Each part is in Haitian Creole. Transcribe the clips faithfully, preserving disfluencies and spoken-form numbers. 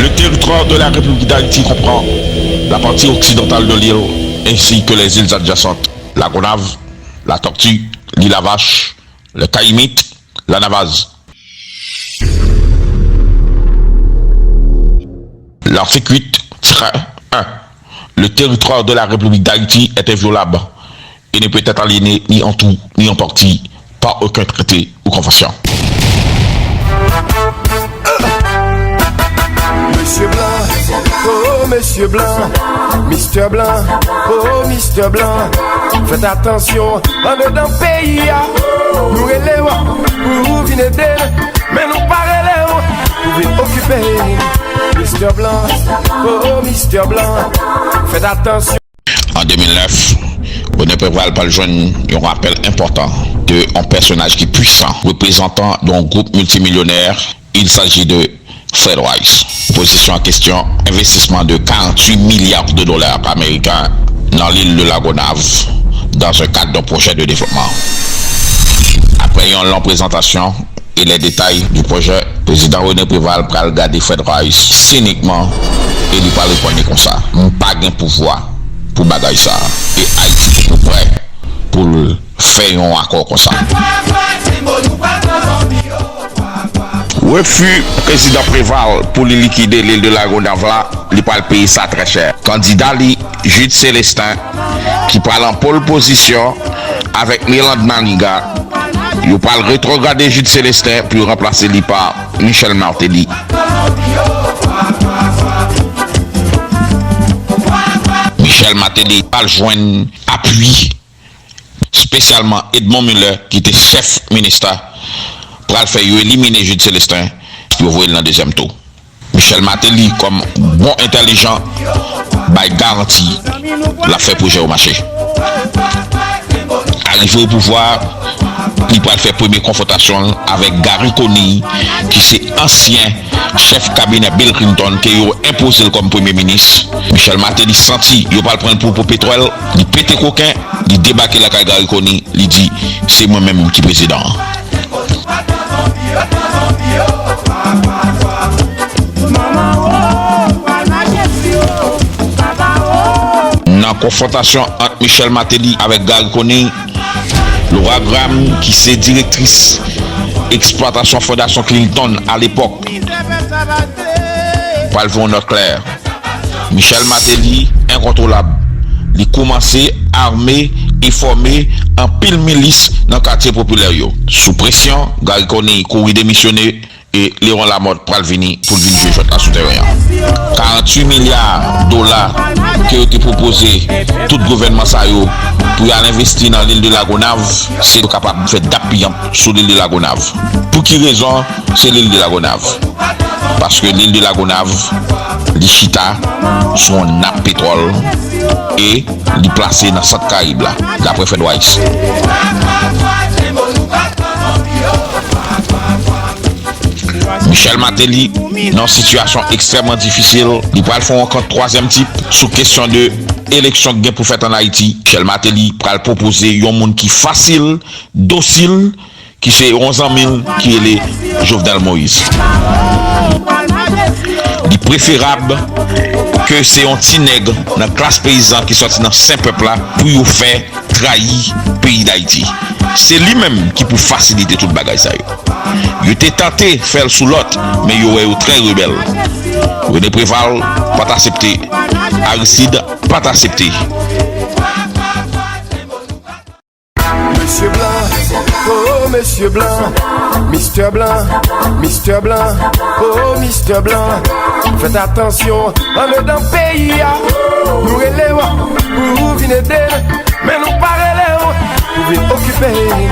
Le territoire de la République d'Haïti comprend la partie occidentale de l'île, ainsi que les îles adjacentes, la Gonâve, la Tortue, l'île à Vaches, le Caïmite, la Navaz. L'article huit tiret un. Le territoire de la République d'Haïti est inviolable et ne peut être aliéné ni en tout ni en partie par aucun traité ou convention. Mesye Blan, oh Mesye Blan, Mistè Blan, oh Mistè Blan, fèt atansyon andedan peyi a. Nou rele w pou w vin ede n, men nou pa rele w pou w vin okipe n. Mistè Blan, oh Mistè Blan, fèt atansyon. An de mil nèf, René Préval pral jwenn yon rapèl enpòtan de yon pèsonaj ki pwisan, reprezantan de yon gwoup miltimilyonè, il s'agit de Fred Rice. Pwopozisyon an kesyon, envestisman de quarante-huit milliards de dollars américains dans l'île de la Gonâve dans un cadre d'un projet de développement. Après yon long présentation, e lè detay du pwojè, Prezidan René Préval pral gade Fred Rice sinikman e li pral reponn li konsa: "M pa gen pouvwa pou bagay sa a." E Ayiti poko prè pou l fè yon akò konsa. Refi Prezidan Préval pou li likide l'île de la Gonâve la, li pral peye sa trè chè. Kandida li, Jude Célestin, ki pral an pole position avèk Mirlande Manigat, yo pral retwograde Jude Célestin pou yo ranplase li pa Michel Martelly. Michel Martelly pral jwenn apui, espesyalman Edmond Miller, ki te chèf MINUSTAH, pral fè yo elimine Jude Célestin, yo voye l nan dezyèm tou. Michel Martelly, kòm bon entèlijan, bay garanti l ap fè pwojè yo mache. Arive o pouvwa, li pral fè premye konfwontasyon l avèk Garry Conille, ki se ansyen chèf kabinè Bill Clinton, ke yo enpoze l kòm premye minis. Michel Martelly santi yo pral pran l pou, pou petwòl, li pete koken, li debake lakay Garry Conille, li di, "Se mwen menm ki prezidan an." Nan konfwontasyon ant Michel Martelly avèk Garry Conille, Laura Graham, ki se direktris eksplwatasyon Fondasyon Clinton alepòk, pral voye yon nòt klè. Michel Martelly enkontwolab. Li koumanse ame e fòme anpil milis nan katye popilè yo. Sou presyon, Garry Conille kouri demisyone e Léon Lamothe pral vini pou l vin jwe jwèt la sou teren an. Karanntuit milya dola ke yo te pwopoze tout gouvènman sa yo pou y al envesti nan l'île de la Gonâve, se yo kapab fè dap piyanp sou l'île de la Gonâve. Pou ki rezon se l'île de la Gonâve? Paske l'île de la Gonâve, li chita sou yon nap petwòl e li plase nan sant Karayib la, daprè Fred Rice. Michel Martelly, nan yon sitiyasyon ekstrèmman difisil, li pral fè yon rankont twazyèm tip sou kesyon de eleksyon k gen pou fèt ann Ayiti. Michel Martelly pral pwopoze yon moun ki fasil, dosil, ki se yon zanmi l ki rele Jovenel Moïse. Li preferab ke se yon ti nèg nan klas peyizan ki sòti nan sen pèp la pou yo fè trayi peyi Dayiti. Se li menm ki pou fasilite tout bagay sa yo. Yo te tante fè l sou lòt, men yo wè yo trè rebèl. René Préval pa t aksepte. Aristide pa t aksepte. Mesye Blan, oh Mesye Blan, Mistè Blan, Mistè Blan, oh Mistè Blan, fèt atansyon andedan peyi a. Nou rele w pou w vin ede n, men nou pa rele w pou vin okipe n.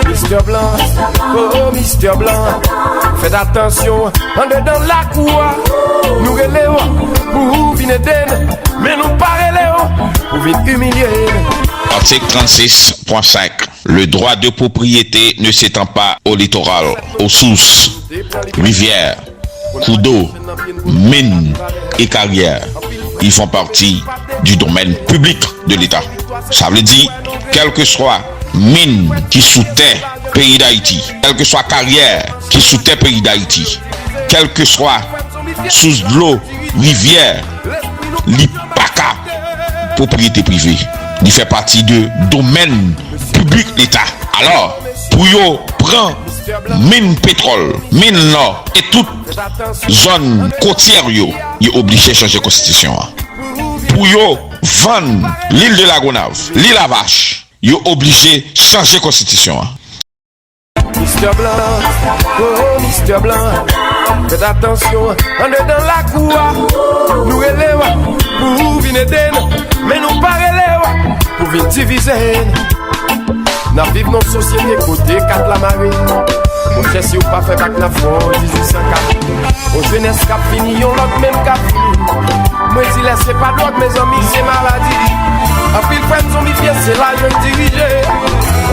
Mistè Blan, oh Mistè Blan, fèt atansyon andedan lakou a. Nou rele w pou w vin ede n, men nou pa rele w pou vin imilye n. Article trente-six point cinq. Le droit de propriété ne s'étend pas au littoral, aux sources, rivières, cours d'eau, mines et carrières. Ils font partie du domaine public de l'État. Sa vle di, kèlkeswa min ki sou tè peyi Dayiti, kèlkeswa karyè ki sou tè peyi Dayiti, kèlkeswa sous dlo, rivyè, li pa ka pwopriyete prive. Li fè pati de domèn piblik Leta. Alò, pou yo pran min petwòl, min lò e tout zòn kotyè yo, yo oblije chanje konstitisyon an. Pou yo vann Lil de Lagonav, Lil Avach, yo oblije chanje konstitisyon an. Mistè Blan, oh Mistè Blan, fèt atansyon, andedan lakou a, nou rele w pou w vin ede n, men nou pa rele w pou w vin divize n. N ap viv nan yon sosyete kote kat la mare. Monchè, si w pa fè bak, n ap fè w dizwisan kat. Yon jenès k ap fini, yon lòt menm k ap fini. Mwen di lè se pa dwòg, mezanmi, se maladi. Anpil frè n zonbifye, se lajan k dirije.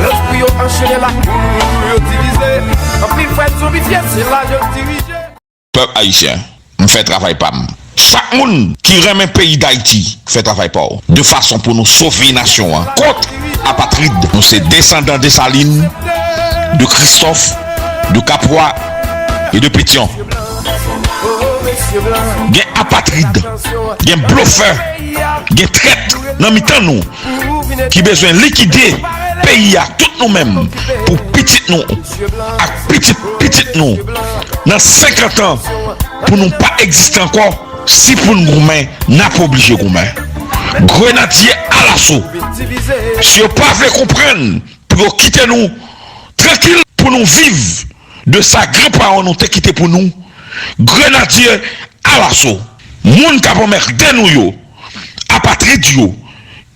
Lespri yo anchene lakou yo divize. Anpil frè n zonbifye, se lajan k dirije. Pèp ayisyen, m fè travay pa m. Chak moun ki renmen peyi Dayiti, fè travay pa w. De fason pou nou sove nasyon an kont apatrid. Nou se desandan Desalin, de Kristòf, de Kapwa e de Petyon. Gen apatrid, gen blofè, gen trèt nan mitan nou ki bezwen likide peyi a, tout nou menm, pou pitit nou ak pitit pitit nou nan senkant an, pou nou pa egziste ankò. Si pou n goumen, n ap oblije goumen. Grenadye alaso. Si yo pa vle konprann, pou yo kite nou trankil, pou nou viv de sa granparan nou te kite pou nou. Grenadye alaso. Moun k ap anmède nou yo, apatrid yo,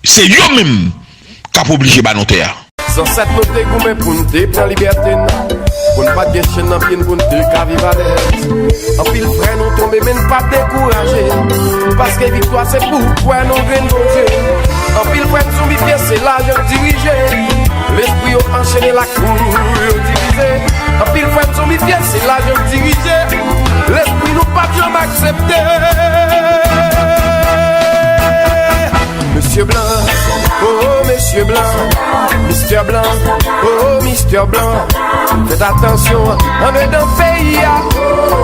se yo menm k ap oblije ba nou tè a. Zansèt nou te goumen pou n te pran libète n, pou n pa t gen chenn nan pye n, pou n te ka viv alèz. Anpil frè nou tonbe, men n pa dekouraje, paske viktwa se pou frè nou, grenn Bondye. Anpil frè n zonbifye, se lajan k dirije. Lespri yo anchene lakou yo divize. Anpil frè n zonbifye, se lajan k dirije. Lespri nou p ap janm aksepte. Mesye Blan, oh Mesye Blan, Mistè Blan, oh Mistè Blan. Fèt atansyon, andedan peyi a,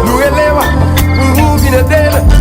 nou rele w pou w vin ede n.